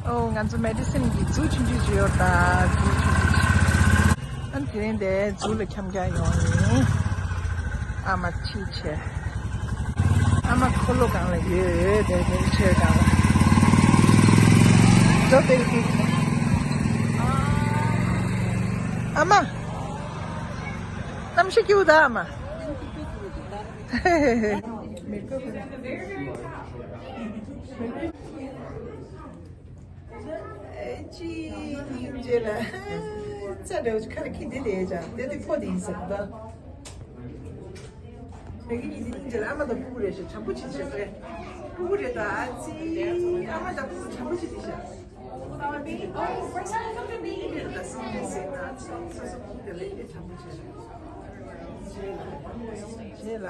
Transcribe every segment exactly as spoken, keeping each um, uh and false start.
ཨོ། ང་ཚོ་མེ་ཌི་སན་གྱི་ཛུ་ཆུང་ཆུང་ཞིག་ཡོད་ད། ཛུ་ཆུང་ཆུང་ཞིག་ཨ་ནི་དེ་རིང་དེ་ཛུ་ལ་འཁྱམ་རྒྱག་ཡོང་ཡིན། ཨ་མ་ཁྲིད་བྱས། ཨ་མ་འཁོར་ལོ་སྒང་ལ་ཡོད། དེ་དེ་ཆེར་སྒང་ལ། ཛོ་པེ་ཀི། ཨ་མ། གནམ་གཤིས་སྐྱིད་པོ་ད་ཨ་མ། ཅི་ཡིན་རྗེས་ལ། ཚ་འདྲ་བོ་ཁ་ལ་ཁྱི་འདི་ལས་ཀྱང་དེ་དེ་ཕོ་དེ་ཡིན་ཟེར་གི་འདུག་ངེད་ཀྱི་ཉིན་དེ་ཉིན་རྗེས་ལ་ཨ་མ་དང་སྤུ་གུ་རེད་ཤག་བྱམས་པོ་བྱེད་ཤག་རེད། སྤུ་གུ་རེད་ད། ཨ་ཙི། ཨ་མ་དང་སྤུ་གུ་བྱམས་པོ་བྱེད་དེ་ཤག་ཨ་མ་དེ་ཨོ་ཕར་སི་ཊི་ཊའིམ་ཁམ་ཊུ་མི་ཨིན་ཌི་ཡ་ད་སང་ཉིན་ཟེར་ན་སོ་སོ་སྤུ་གུ་དེ་ལ་ཨེ་བྱམས་པོ་བྱེད་ཤག་རྗེས་ལ།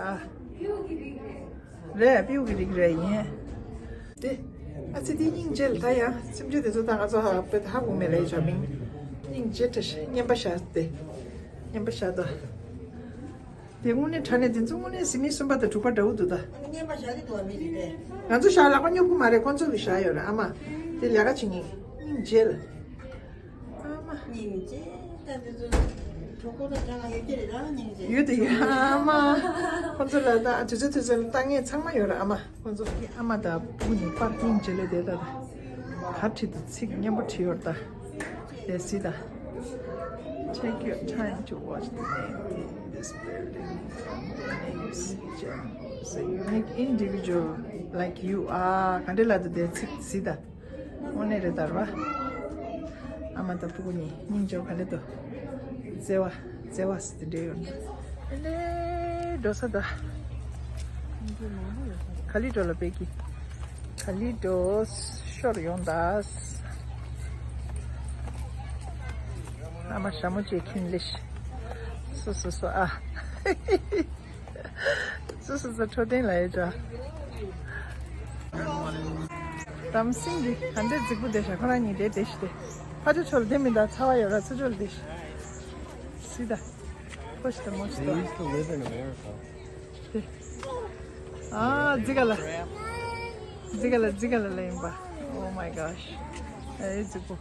རེད། སྤྲེའུ་གི་རིགས་རེད་ཡིན། དེ། ཨ་ཙི་དེ་སྙིང་རྗེ་ལ། ད་ཡང་སེམས་ཅན་དེ་ཚོ་ད་ང་ཚོ་ཧ་དཔེ་ད་ཧ་གོ་མེད་ལ་ཡི་བྱ་མིན། སྙིང་རྗེ་དྲ་ཤ་སྙན་པ་ཤ་སྟེ། སྙན་པ་ཤ་ད། དེ་དངོས་གནས་དྲང་གནས་དེ་ཚོ་དངོས་གནས་གཟིགས་མི་གསུམ་པ་དང་དྲུག་པ་འདྲ་བོ་འདུག་ད། སྙན་པ་ཤ་གི་འདུག་བ་མི་རིགས་དེ། ང་ཚོ་ཤ་ལག་པ་སྨྱོ་པོ་མ་རེད། ཁོང་ཚོ་གི་ཤ་ཡོད་རེད། ཨ་མ། དེ་ལས་ཀ་བྱེད་ངེས། སྙིང་རྗེ་ལ། ཨ་མ། སྙིང་རྗེ། ད་འདི་ཚོ་གྲོགས་པོ་དང་ཅང་ཡོད་ཀྱི་རེད་ལ། སྙིང་རྗེ། ཡོད་དེ་ཡོད་ཨ་མ། ཁོང་ཚོ་ལ་ད་དུས་ཚོད་དུས་ཚོད་ལ་ལྟ་མཁན་ཚང་མ་ཡོད་རེད་ཨ་མ། ཁོང་ཚོ་ཨ་མ་དང་སྤུ་གུ་གཉིས་པར་སྙིང་རྗེ་ལས་དེ་ད་ད་གར་བྲིས་འདུག་ཚིག་སྙན་པོ་བྲིས་ཡོད་ད། དེ་སྲིད་ད། Take your time to watch the name in this building. The name is Jen. It's a unique individual like you are. ག་འདྲ་ལ་དུ་དེ་ཚིག་སྲིད་ད། དངོས་གནས་རེད་ད་ར་བ། ཨ་མ་དང་སྤུ་གུ་གཉིས་སྙིང་རྗེ་བ་ག་ལེ་འདུག་བརྩེ་བ་བརྩེ་བ་ཟེར་དེ་འདྲ་ཡོད་ན། ཨེ་ལེ་འགྲོ་ས་ད། ག་ལི་འགྲོ་ལ་པེ་ཀི། ག་ལི་འགྲོ། ཤོར་ཡོང་ད། ཨ་མ་ཞྭ་མོ་བཅས་ཁྱིམ་ལེ་ཤི། སོ་སོ་སོ་ཨ། སོ་སོ་སོ་འཕྲོད་བསྟེན་ལ་ཡོད་ཅག་དམ་སྲིང་འདི་ག་འདྲས་རྫིག་པོ་བསྡད་ཤག་ཁོ་རང་གཉིས་བསྡད་བསྡད་ཤི་སྟེ། ཕ་ཆོ་ཆོ་ལ་བསྡད་མི་འདུག་ཚ་བ་ཡོད་ར། ཚ་ཆོ་ལ་བསྡད་ཤི། སི་ད། ཁོ་ཤི་ད་མོ་ཤི་ད། They used to live in America. དེ། ཨ་རྫི་ག་ལ། རྫི་ག་ལ་རྫི་ག་ལ་ལ་ཡིན་པ། Oh my gosh. ཨེ་རྫིག་པོ།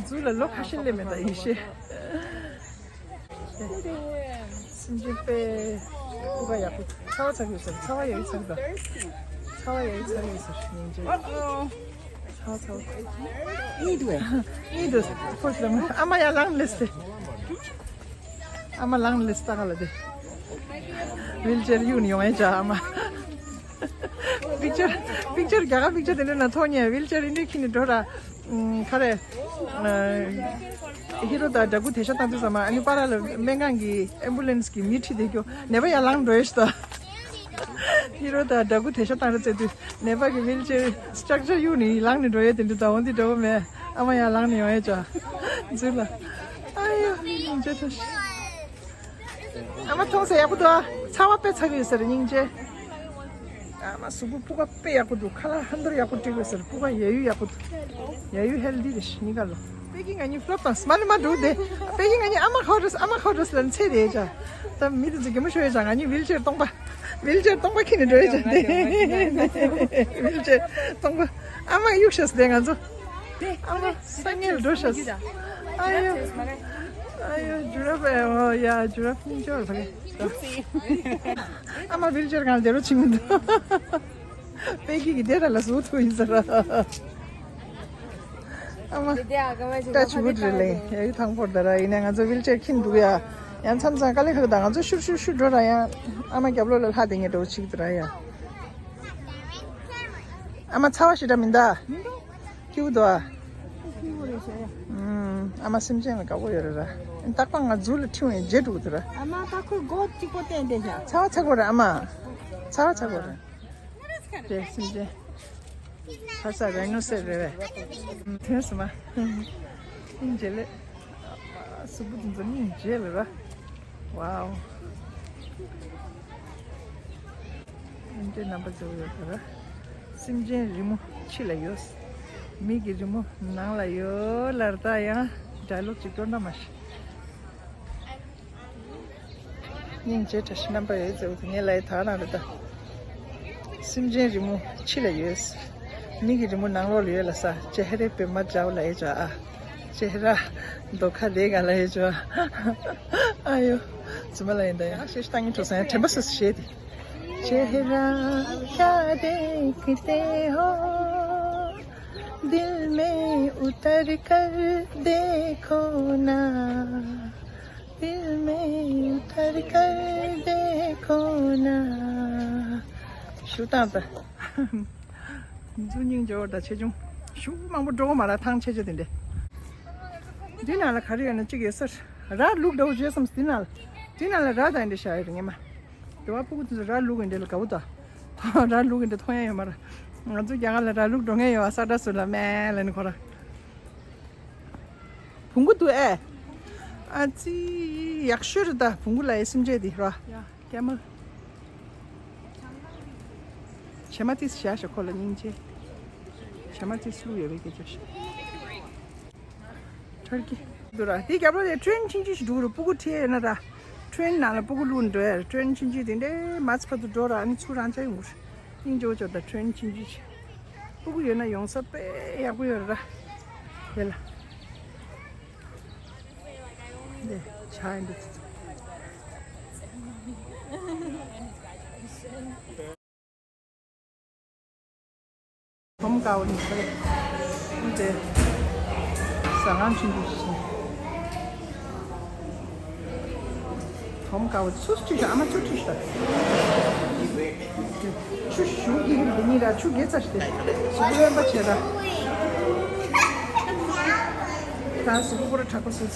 ཛུ་ལ་ལོ་ཁ་ཤས་སླེབས་མེད་ད་ཡིན་ཤེས། སེམས་ཅན་དཔེ་སྤུ་ག་ཡག་པོ། ཚ་བ་ཚ་གི་ཡོད་ཟེར། ཚ་བ་ཡག་ཚ་གི་ད། ཚ་བ་ཡག་ཚ་གི་ཡོད་ཟེར་སྙིང་རྗེ། ཚ་བ་ཚ་བ། གཉིད་འདུག་གཉིད་འདུག་ཁོ་ཚོ་ཨ་མ་ཡར་ལངས་ལེ་སྟེ། ཨ་མ་ལངས་ལེ་སྟ་ག་ལ་དེ། ཝིལ་ཅེར་གཡུག་ནས་ཡོང་ཡས་ཅག་ཨ་མ། པིག་ཅར་པིག་ཅར་རྒྱ་གར་པིག་ཅར་དེ་འདྲ་ན་མཐོང་ཉེ། ཝིལ་ཅེར་རིན་རིན་ཁྱེར་ནས་འགྲོ་ར། ཨུམ། ག་རེ། ཨ། ཧི་རོ་དང་འདྲ་སྐུ་དེ་ཤ་བཏང་དུས་ཙམ་མ་ཨ་ནི་པ་ར་ལ་སྨན་ཁང་གི་ཨེམ་བུ་ལན་སི་གི་མི་ཁྲིད་དེ་སྐྱོ་ནད་པ་ཡར་ལངས་འགྲོ་ཡས་ཤི་ད། ཧི་རོ་དང་འདྲ་སྐུ་དེ་ཤ་བཏང་ར་བཙལ་དུས་ནད་པ་གི་ཝིལ་ཅེར་སི་ཊག་ཅར་གཡུག་ནས་ལངས་ནས་འགྲོ་ཡས་དེ་འདྲ་ད་འོ་འདི་འདྲ་བོ་མེད། ཨ་མ་ཡར་ལངས་ནས་ཡོང་ཡས་ཅག་ཛུ་ལ། ཨ་ཡོ་སྙིང་རྗེ་ཐོ་ཤི། ཨ་མ་མཐོང་ས་ཡག་པོ་འདུག་ཨ། ཚ་བ་དཔེ་ཚ་གི་ཡོད་ཟེར་སྙིང་རྗེ། ཨ་མ་གཟུགས་པོ་སྤུ་ག་དཔེ་ཡག་པོ་འདུག་ཁ་ལག་ཧན་དོར་ཡག་པོ་སྤྲད་དགོས་ཟེར། སྤུ་ག་ཡ་ཡུ་ཡག་པོ་འདུག་ཡ་ཡུ་ཧེལ་དི་རེད་ཤི་གཉིས་ཀ་ལོ། པེ་ཀི་ང་གཉིས་ཕི་ལོབ་བཏང་སོང་། མ་ནི་མ་འགྲོ་དེ། པེ་ཀི་ང་གཉིས་ཨ་མ་ཁའོ་འགྲོ་སོང་། ཨ་མ་ཁའོ་འགྲོ་སོང་ལ་ཚེ་རེད་ཅག་ད་མི་དེ་ཚོ་གད་མོ་ཤོར་ཡས་ཅག་ང་གཉིས་ཝིལ་ཅེར་སྟོང་པ། ཝིལ་ཅེར་སྟོང་པ་ཁྱེར་ནས་འགྲོ་ཡས་ཅག་དེ། ཝིལ་ཅེར་སྟོང་པ། ཨ་མ་གཡུག་ཤག་སོང་དེ་ང་ཚོ། ཨ་མ་སང་ཉིན་འགྲོ་ཤག་ཨ་ཡོ། ཨ་ཡོ་ཇུ་རབ་ཨེ་ཨོ་ཡ་ཇུ་རབ་སྙིང་རྗེ་བ་རེད། ཨ་མ་ཝིལ་ཅེར་སྒང་ལ་བསྡད་རོགས་བྱེད་མི་འདུག་པེ་ཀི་གི་དེ་ར་ལ་བཟོ་ཐུབ་ཡིན་ཟེར། ཨ་མ། ཊ་ཆི་ཝུཌ་རེད་ལེ། ཡ་ཡུ་ཐང་ཕོར་ད་ར་ཡིན་ནའི་ང་ཚོ་ཝིལ་ཅེར་ཁྱེར་འདུག་ཡ། ཡང་མཚམས་མཚམས་དཀའ་ལས་ཁག་ད་ང་ཚོ་ཤུར་ཤུར་ཤུར་འགྲོ་ར་ཡང་ཨ་མ་རྒྱབ་ལོགས་ལ་ལྷག་བསྡད་མཁན་འདྲ་བོ་ཅིག་ད་ར་ཡ། ཨ་མ་ཚ་བ་ཞེ་དྲག་མི་འདུག་སྐྱིད་པོ་འདུག་ཨ། སྐྱིད་པོ་རེད་ཤག་ཡ། ཨུམ། ཨ་མ་སེམས་ཅན་ལ་དགའ་པོ་ཡོད་རེད་ར། རྟག་པར་ང་ཛུ་ལ་ཁྲིད་འོང་ཡ་བརྗེད་འགྲོ་གི་འདུག་ར། ཨ་མ་ད་ཁོའི་མགོ་གཅིག་པོ་བསྟན་བསྡད་ཤག་ཚ་བ་ཚ་གི་རེད་ཨ་མ། ཚ་བ་ཚ་གི་རེད། རེད་སེམས་ཅན། ཁ་ས་རའི་ནོ་སེར་རེད་པས། ཐོན་སོང་མ། སྙིང་རྗེ་ལེ། གཟུགས་པོ་འདི་ཚོ་སྙིང་རྗེ་ལེ་ར། ཝའོ། སྙིང་རྗེ་རྣམ་པ་ཚོ་ཡོད་ཀྱི་ར། སེམས་ཅན་རི་མོ་ཕྱི་ལ་ཡོད། མི་གི་རི་མོ་ནང་ལ་ཡོད་ལར་ད་ཡང་ཌའི་ལོག་ཅིག་སྐྱོར་ན་མ་ཤི། སྙིང་རྗེ་བཀྲ་ཤིས་རྣམ་པ་ཡོད་ཟེར་བ་དེ་ངས་ལབ་ཡི་ད་རང་རེད་ད། སེམས་ཅན་རི་མོ་ཕྱི་ལ་ཡོད། མི་གི་རི་མོ་ནང་ལོགས་ལ་ཡོད་ལ་ས། ཅེ་ཧེ་རེ་པེ་མ་ཇའོ་ལ་ཨེ་ཇོ་ཨ། ཅེ་ཧེ་ར་དོ་ཁ་དེ་ག་ལ་ཨེ་ཇོ་ཨ། ཨ་ཡོ། ཙི་མ་ལ་ཡིན་ད་ཡ་ཤེས་ཏང་ངི་ཁྲོ་སང་ཡ་དྲན་པ་སོ་སོ་ཤེས་ཏེ། चेहरा क्या देखते हो, दिल में उतर कर देखो ना, दिल में उतर कर देखो ना. ཞུ་དང་ད། འཛུ་སྙིང་རྗེ་བོ་ད་ཆེ་ཆུང་། ཞུ་མང་པོ་འགྲོ་གོ་མ་ར་ཐང་ཆེ་ཆེ་དེ་འདྲ། འདི་ནང་ལ་ག་རེ་ཡོད་ན་གཅིག་ཡོད་ས་རེད། ར་ལུག་འདྲ་བོ་བརྗོད་བསམ་འདི་ནང་ལ། འདི་ནང་ལ་ར་དང་འདྲ་བཞག་ཡོད་རེད་ངེས་མ། དེ་བ་ཕྲུ་གུ་དེ་ཚོ་ར་ལུག་གི་འདྲ་ལ་དགའ་བོ་ད། ར་ལུག་གི་འདྲ་མཐོང་ཡ་ཡོད་མ་ར། ང་ཚོ་རྒྱ་གར་ལ་ར་ལུག་འགྲོ་མཁན་ཡོད་ཨ་ས་འདྲ་སུ་ལ་མེ་ལ་ནི་ཁོ་ར། བོང་གུ་འདུག་ཨེ། ཨ་ཙི། ཡག་ཤོས་རེད་ད་བོང་གུ་ལ་ཡ་སེམས་ཅན་དེ་ར། ཡ་ཀེ་མལ། བྱེ་མ་ཏིས་བཞག་ཤག་ཁོ་ལ་སྙིང་རྗེ། བྱེ་མ་ཏིས་བླུགས་ཡོད་པའི་སྐད་ཆ་ཤག་ཁྲར་ཀི། འདུག་ར་དེ་རྒྱབ་ལོགས་ལ་ཊེན་ཆུང་ཆུང་ཞིག་འདུག་ར། སྤུ་གུ་ཁྲིད་ཡོད་ན་ར། ཊེན་ནང་ལ་སྤུ་གུ་བླུགས་འགྲོ་ཡ་ར། ཊེན་ཆུང་ཆུང་དེ་འདྲའི་མ་ཚི་ཕ་ཚུ་འགྲོ་ར་ཨ་ནི་ཚུར་རང་ཅག་ཡོང་གི་རེད། སྙིང་རྗེ་བོ་ཅོ་ད་ཊེན་ཆུང་ཆུང་ཞིག་སྤུ་གུ་ཡོད་ན་ཡོང་ས་དཔེ་ཡག་པོ་ཡོད་ར། དེ་ལ། འདི་ཆ་ཡིན་འདུག་ཐོམ་དཀར་པོ་ནི་ཁ་ལེ། འདི་ཟ་ཁང་ཆུང་ཆུང་ཞིག་ཐོམ་དཀར་པོ་ཚུར་ཁྲིད་ཤོག་ཨ་མ་ཚུར་ཁྲིད་ཤོག་ཆུ་ཞུ་གི་རིགས་འདི་གཉིས་ར་ཆུ་རྒྱས་ཚར་ཤག་སྟེ། གཟུགས་པོ་དབེན་པ་བྱས་ར། ད་གཟུགས་པོ་པོ་ར་དྲག་པོ་སོང་།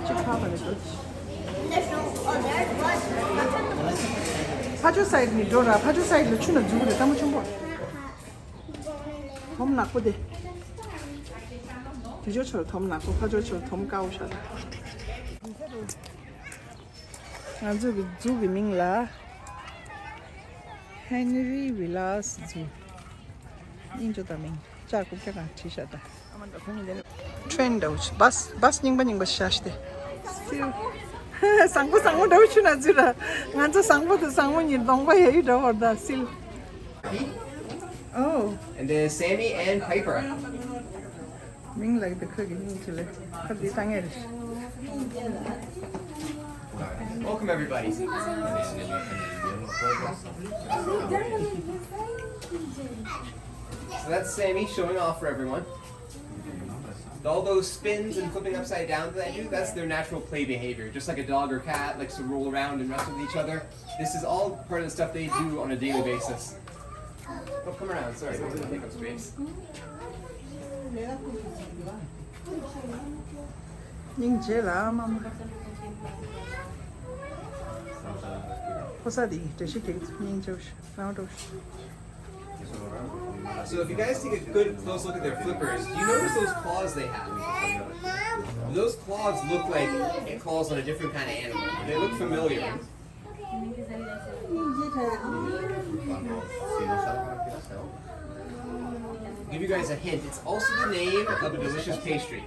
གཅིག་ཕ་བ་རེད་འདུག་ཕ་ཇོ་སའིཌ་ནས་འགྲོ་ར། ཕ་ཇོ་སའིཌ་ལ་ཆུ་ན་འཛུལ་གི་རེད་ལྟད་མོ་ཆེན་པོ། ཐོམ་ནག་པོ་དེ། དེ་ཇོ་ཆོར་ཐོམ་ནག་པོ། ཕ་ཇོ་ཆོར་ཐོམ་དཀར་པོ་ཤར། ང་ཚོ་གི་འཛུལ་གི་མིང་ལ་ཧེན་རི་ཝི་ལ་སི་འཛུལ། སྙིང་རྗེ་ད་མིང་ལྕགས་ཀུ་ཀྱ་གང་བྲིས་ཤག་ད། ཊེན་འདྲ་བོ་ཆུ་བཱས་བཱས་རྙིང་པ་རྙིང་པ་ཤ་ཤི་སྟེ། བཟང་པོ་བཟང་པོ་འདྲ་བོ་ཆུ་ན་འཛུལ་ར། ང་ཚོ་བཟང་པོ་དང་བཟང་པོ་གཉིས་གདོང་པ་ཡ་ཡི་འདྲ་བོ་ད་སིལ། Oh. And then Sammy and Piper. མིང་ལ་གི་ཁ་གི་མིང་ཆུ་ལེ་ཁ་འདི་ཏང་ངེ་རེ། Welcome, everybody. So that's Sammy showing off for everyone. All those spins and flipping upside down that I do, that's their natural play behavior. Just like a dog or cat likes to roll around and wrestle with each other, this is all part of the stuff they do on a daily basis. Oh, come around. Sorry, don't take up space. སྙིང་རྗེ་ལ་མ་མ། ཕོ་གསར་དེ་འདྲ་ཞིག་གི་སྙིང་རྗེ་བོ་ཞིག་རང་འགྲོ་ཞིག So if you guys take a good close look at their flippers, do you notice those claws they have? Those claws look like claws on a different kind of animal. They look familiar. Give you guys a hint. It's also the name of a delicious pastry.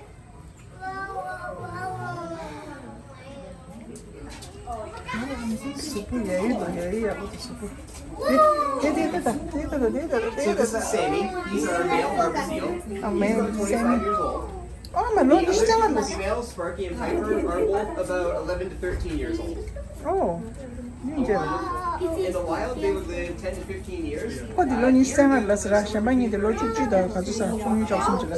སུ་པུ་ཡ་ཡི་དང་ཡ་ཡི་ཡག་པོ་དང་སུ་པུ། དེ་དེ་དེ་དང་དེ་དང་དེ་དང་དེ་དང་དེ་དང་། These are male harbor seal. ཨ་མེ་སེ་མི། ཨོ་མ་ལོ་ཉི་ཤུ་རྩ་ལྔ་ལ། Female Sparky and Piper are both about eleven to thirteen years old. ཨོ། སྙིང་རྗེ་ལ། In the wild, they would live ten to fifteen years. ཁོ་དེ་ལོ་ཉི་ཤུ་རྩ་ལྔ་ལ་ཟེར་ར། གཞན་པ་གཉིས་དེ་ལོ་བཅུ་གཅིག་དང་ག་ཚོད་ཟེར་སུམ་ཅུ་བཅུ་གསུམ་ཅིག་ལ།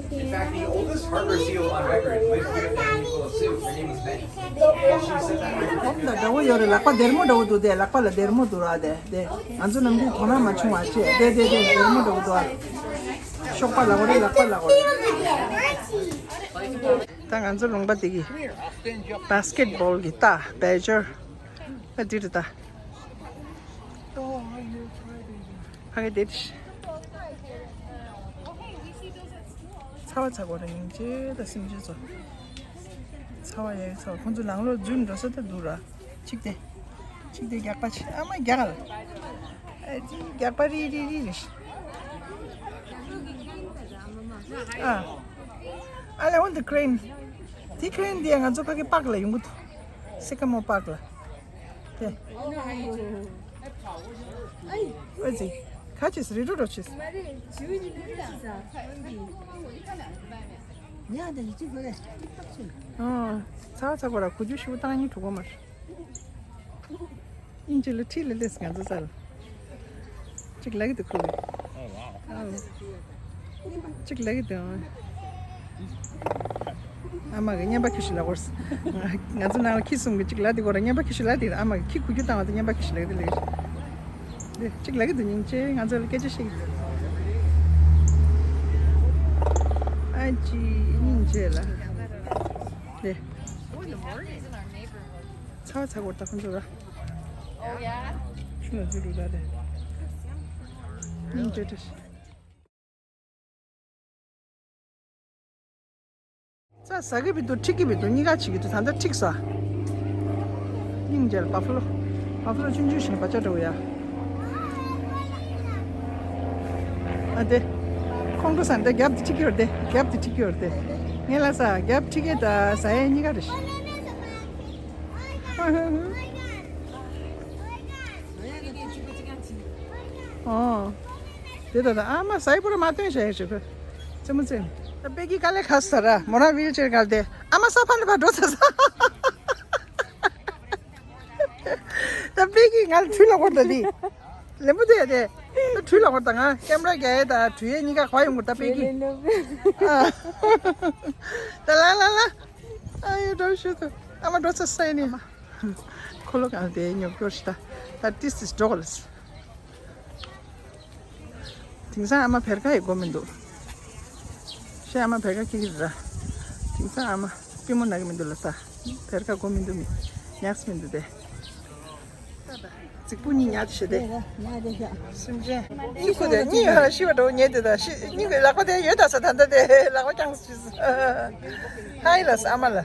In fact, the oldest harbor seal on record lived here at the Annual Zoo. Her name was Betty. ཁོམ་དང་འདྲ་བོ་ཡོད་རེད། ལག་པ་སྡེར་མོ་འདྲ་བོ་འདུག་དེ་ལག་པ་ལ་སྡེར་མོ་འདུག་ར་དེ་དེ། ང་ཚོ་ནམ་རྒྱུན་དོ་སྣང་མ་བྱུང་བ་བྱས་དེ་དེ་དེ་སྡེར་མོ་འདྲ་བོ་འདུག་ཨ། གཤོག་པ་ལ་གོ་རེད། ལག་པ་ལ་གོ་རེད། ད་ང་ཚོ་ལུང་པ་དེ་གི་བཱ་སི་ཀེད་བོལ་གི་རྟ་བེ་ཇར་ཨ་དེ་རེད་ད། ཕ་གི་དེ་དེ། ཚ་བ་ཚ་གོ་ར་སྙིང་རྗེ་ད་སེམས་ཅན་ཚོ། ཚ་བ་ཡ་ཚ་བ། ཁོང་ཚོ་ནང་ལོགས་འཛུལ་འགྲོ་ས་ད་འདུག་ར། གཅིག་དེ། གཅིག་དེ་རྒྱག་པ་ཆེ་ཨ་མ་རྒྱག་ལ། ཨ་ཅི་རྒྱག་པ་རི་རི་རི་རི། ཨ། I want the crane. དེ་ཁི་རེན་དེ་ང་ཚོ་ཕ་གི་པག་ལ་ཡོང་གི་འདུག་སི་ཀ་མོ་པཱརྐ་ལ། དེ། ཨོ་ཙི། ཁ་ཅིག་རི་ཀྲོ་ཀྲོ་ཆིས། ཨོ། ཚ་བ་ཚ་གོ་ར་གུ་ཇུ་ཤུ་བཏང་ཡིན་གྲུ་གོ་མར། ཨིན་ཇི་ལ་ཁྲིད་ལ་ལེས་ང་ཚོ་ཚ་ལ། གཅིག་ལ་གི་འདུག་ཁུ། ཨོ། གཅིག་ལ་གི་འདུག་ཨ་མ་གི་བརྙན་པ་ཁྱི་ཞིག་ལ་གོར། ང་ཚོ་ནང་ལ་ཁྱི་གསུམ་གི་གཅིག་ལ་དེ་གོར་བརྙན་པ་ཁྱི་ཞིག་ལ་དེ་ཨ་མ་གི་ཁྱི་གུ་རྒྱུ་བཏང་བ་དེ་བརྙན་པ་ཁྱི་ཞིག་ལ་གི་དེ་ལེགས། དེ་གཅིག་ལ་གི་འདུག་སྙིང་རྗེ། ང་ཚོ་ལ་སྐད་ཆ་བཤད་ཀྱི་འདུག་ཨ་ཅི་སྙིང་རྗེ་ལ། དེ། ཚ་བ་ཚ་གོར་ད་ཁོང་ཚོ་ར། ཨོ་ཡ། ཆུ་ལ་ཚུ་རུ་ར་དེ། སྙིང་རྗེ་དྲི། ས་ཟ་གི་མི་འདུག་འཁྲིག་གི་མི་འདུག་གཉིས་ཀ་བྱེད་ཀྱི་འདུག་ད་ལྟ་འཁྲིག་སོང་། སྙིང་རྗེ་ལ་བ་ཕ་ལོ། བ་ཕ་ལོ་ཆུང་ཆུང་ཞིག་བ་ཅག་འདྲ་བོ་ཡ། ཨ་དེ། ཁོང་ཁྲོ་ཟ་འདི་རྒྱབ་དེ་འཁྲིག་གི་ཡོད་དེ། རྒྱབ་དེ་འཁྲིག་གི་ཡོད་དེ། ངས་ལ་ས་རྒྱབ་འཁྲིག་གི་ད་ཟ་ཡས་གཉིས་ཀ་རེད། ཨོ། དེ་ད་ད་ཨ་མ་སའི་པོ་ར་མ་སྟོན་བྱ་ཡ་ཞེས་པས། རྩེད་མོ་རྩེ། ད་པེ་ཀི་དཀའ་ལས་ཁག་ས་ར་མོ་རང་ཝིལ་ཅེར་སྒང་དེ་ཨ་མ་ས་ཕ་ནི་ཕ་འགྲོ་ཚ་ས། ད་པེ་ཀི་ང་ལ་ཁྲུས་ལ་འཁོར་ད་དེ། ལེན་པོ་དེ་དེ། ད་ཁྲུས་ལ་འཁོར་ད་ང་ཀེམ་ར་རྒྱག་ཡས་ད་ཁྲུས་ཡས་གཉིས་ཀ་ག་ཡོང་གོ་ད་པེ་ཀི། ད་ལ་ལ་ལ། ཨ་ཡོ་འགྲོ་ཤོད་དུ། ཨ་མ་འགྲོ་ཚ་ས་ཡིན་ནི་མ། ཁོ་ལོ་གང་དེ་ཉོབ་སྐྱོར་ཞིག་ད། ད་ཏིས་ཏིས་འགྲོ་གོ་ལ་སི། དེང་སང་ཨ་མ་བེར་ཀ་ཡི་དགོས་མི་འདུག་ཤེས་ཨ་མ་བེར་ཀ་ཁྱེར་གྱི་རེད་ར། དེང་སང་ཨ་མ་པུས་མོ་ན་གི་མི་འདུག་ལ་ད། བེར་ཀ་དགོས་མི་འདུག་མི། ཉག་སི་མི་འདུག་དེ། རྫིག་པོ་གཉིས་ཉག་དེ་ཤེས་དེ། སེམས་ཅན། གཉིས་ཁུ་དེ་གཉིས་ཧ་ཤི་བ་འགྲོ་ཉེ་དེ་ད་ཤི་གཉིས་ཀྱི་ལག་པ་དེ་ཡོད་ད་ས་ད་ད་དེ་ལག་པ་རྐྱང་སུ་ཤི་སུ། ཧའི་ལ་ས་ཨ་མ་ལ།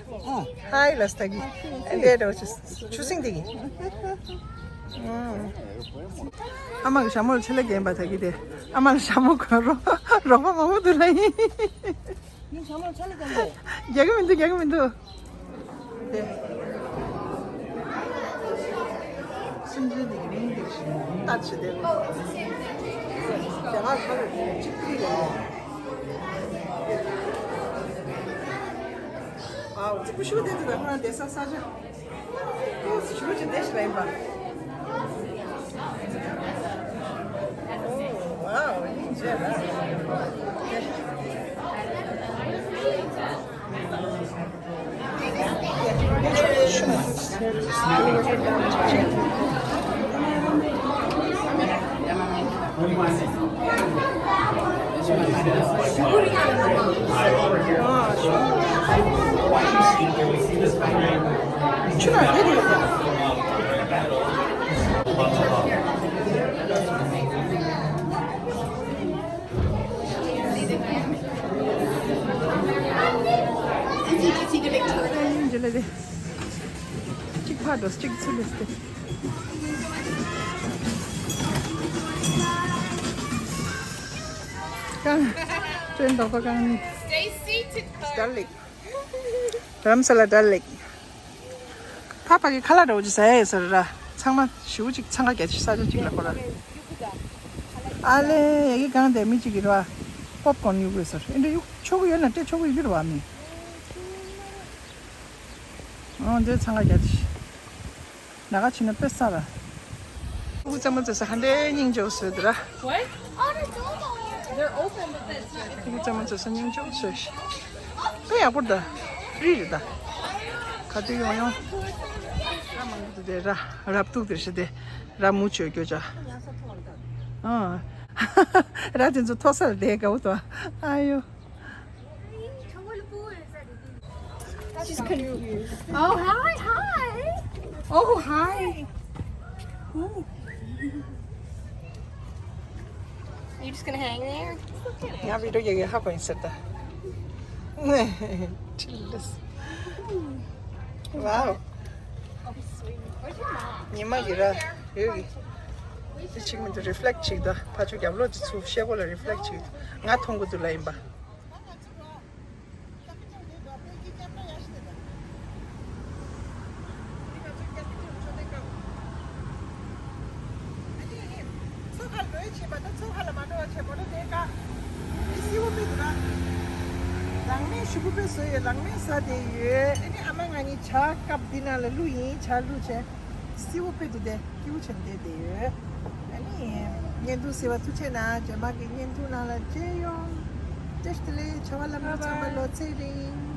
ཧའི་ལ་ས་ད་གི། འདས་འགྲོ་ཆུ་སིང་དེ་གི། ཨ་མ་གི་ཞྭ་མོ་ལ་ཆེ་ལེ་གན་པ་ད་གི་དེ། ཨ་མ་ལ་ཞྭ་མོ་གོན་རོགས་རོགས་པ་མང་པོ་འདུག་ལ་ཡིན། ཡིན་ཞྭ་མོ་ལ་ཆེ་ལེ་གན་དེ། རྒྱག་གི་མི་འདུག་རྒྱག་གི་མི་འདུག་དེ། སེམས་ཅན་དེ་གི་མིང་དེ་ཞིག་ལྟ་ཆེ་དེ། རྒྱ་གར་ཁ་ལ་གཅིག་ཁྲིད་ལ། ཨའོ་རྫིག་པོ་ཞུ་དེ་དེ་ད་ཁོ་རང་བསྡད་ས་ས་ཆ། ཞུ་ཅི་བསྡད་ཤི་ལ་ཡིན་པ། ཨོ་ཝའོ་ཡིན་བྱས་ལ། འཇུ་ལེ་དེ། གཅིག་ཕར་འགྲོ་གཅིག་ཚུར་སླེབས་ཏེ། རྐང་། ཅོན་རྡོག་པ་རྐང་གཉིས། Stay seated, Chloe. དར་ལེགས། རྡ་རམ་ས་ལ་དར་ལེགས། ཕ་ཕ་གི་ཁ་ལག་འདྲ་བོ་ཅིག་ཟ་ཡ་ཡོད་ས་རེད་ར། ཚང་མ་ཞེ་པོ་ཅིག་འཚང་ཁ་རྒྱག་ཅིག་ས་ཆ་ཅིག་ལ་ཁོ་ར། ཨ་ལེ་ཡ་གི་གང་དེ་མི་གཅིག་གིས་ར། པོབ་ཀོན་གཡུག་དགོས་ཟེར། ཨེ་འདྲ་གཡུག་ཆོག་གི་ཡོད་ན་སྤྲད་ཆོག་གི་ཡོད་ར་བ་མི། ཨོ་འདྲའི་འཚང་ཁ་རྒྱག་ཅིག་ན་ག་ཕྱིན་ན་དཔེ་ས་ར། ཕྲུ་གུ་རྩེད་མོ་རྩེ་ས་ཧ་འདྲའི་སྙིང་རྗེ་བོ་བཟོས་འདུག་ར། What? They're open, but that's not. ཕྲུ་གུ་རྩེད་མོ་རྩེ་ས་སྙིང་རྗེ་བོ་བཟོས་ཤག་དཔེ་ཡག་པོ་རེད་ད། ཕི་རི་རེད་ད། ག་དུས་ཡོང་ཡོང་། ར་མང་པོ་འདུག་དེ་ར། རབ་ཏུ་དེར་ཤི་དེ། ར་མུ་ཆོས་སྐྱོ་ཅག་ཨ། ར་དེ་ཚོ་མཐོ་སར་བསྡད་དགའ་བོ་དོ། ཨ་ཡོ། She's confused. Oh, hi, hi. Oh, hi. Ooh. You just gonna hang there? ང་བི་ཌིའོ་རྒྱག་གི་ཧ་གོ་ཡིན་ཟེར་ད། ནེ། ཅི་ལས། Wow. ཉི་མ་གི་ར། ཡོད་གི། དེ་ཅིག་མི་འདུག་རི་ཕི་ལེག་ཊི་བྱེད་ཀྱི་འདུག་ཕར་ཕྱོགས་རྒྱབ་ལོགས་དེ་ཚུར་ཤེལ་སྒོ་ལ་རི་ཕི་ལེག་ཊི་བྱེད་ཀྱི་འདུག་ང་མཐོང་གི་འདུག་ལ་ཡིན་པ། ད་ཚོ་ཧ་ལ་མ་འགྲོ་བ་བྱས་མོ་ཊ་དེ་ཀ་ཨི་སི་བོ་པེ་འདུག་ར། ལང་མེ་ཞུ་གུ་པེ་བཟོ་ཡོད། ལང་མེ་ཟ་དེ་ཡོད། ཨ་ནི་ཨ་མ་ང་གཉིས་ཇ་ཀབ་འདི་ནང་ལ་བླུགས་ཡིན། ཇ་བླུགས་བྱས་ཨི་སི་བོ་པེ་འདུག་དེ་ཀིའུ་བྱས་བསྡད་དེ་ཡོད། ཨ་ནི་བརྙན་ཐུང་གཟིགས་པ་ཐུགས་རྗེ་གནང་། རྗེས་མ་གི་བརྙན་ཐུང་ནང་ལ་མཇལ་ཡོང་། བཀྲ་ཤིས་བདེ་ལེགས། བྱ་བ་ལམ་འགྲོ། ཚང་མ་ལོ་ཚེ་རིང་།